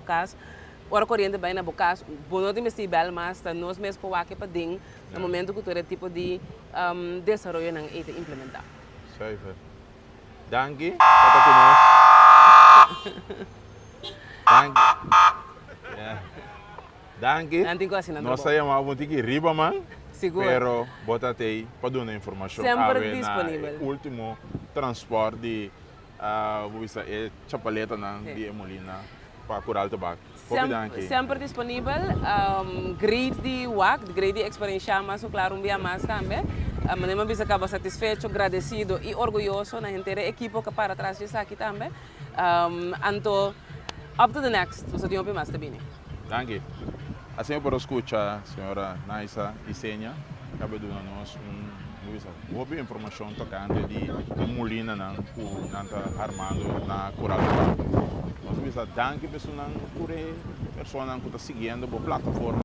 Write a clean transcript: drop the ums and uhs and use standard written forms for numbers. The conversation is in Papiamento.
cas, ora coriente bay na bo cas, bo no tin mester bel mas, ta nos mes por wak paden, na momento cu tur e tipo di desaroyonan ey ta implementa. Zuiver. Danki pa ta cu nos. Danki. Yeah. Danki. Nan tin cu haci nan Nos trabou. a yama bo un tiki riba man. Sigur. Pero bo ta tey pa duna informacion Semper awe na disponibel. e ultimo transport di bo bisa e chapaletanan Sí. di e molina pa Koraal Tabak. Hopi Sem danki. Semper disponibel. Great di wak, great di experiencia mas cu claro un bia mas tambe. Manera mi a bisa caba satisfecho, gradecido y orguyoso na henter e ekipo cu a para tras di esaki tambe. Anto up to the next, pasobra tin hopi mas ta bini. Danki. Asina por a scucha señora Naisa Isenia caba duna nos un bisa hopi informacion tocante di e mulinanan cu nan ta armando na Coral Park. Nos a bisa danki pa esunnan tur e personanan cu ta siguiendo bo plataforma.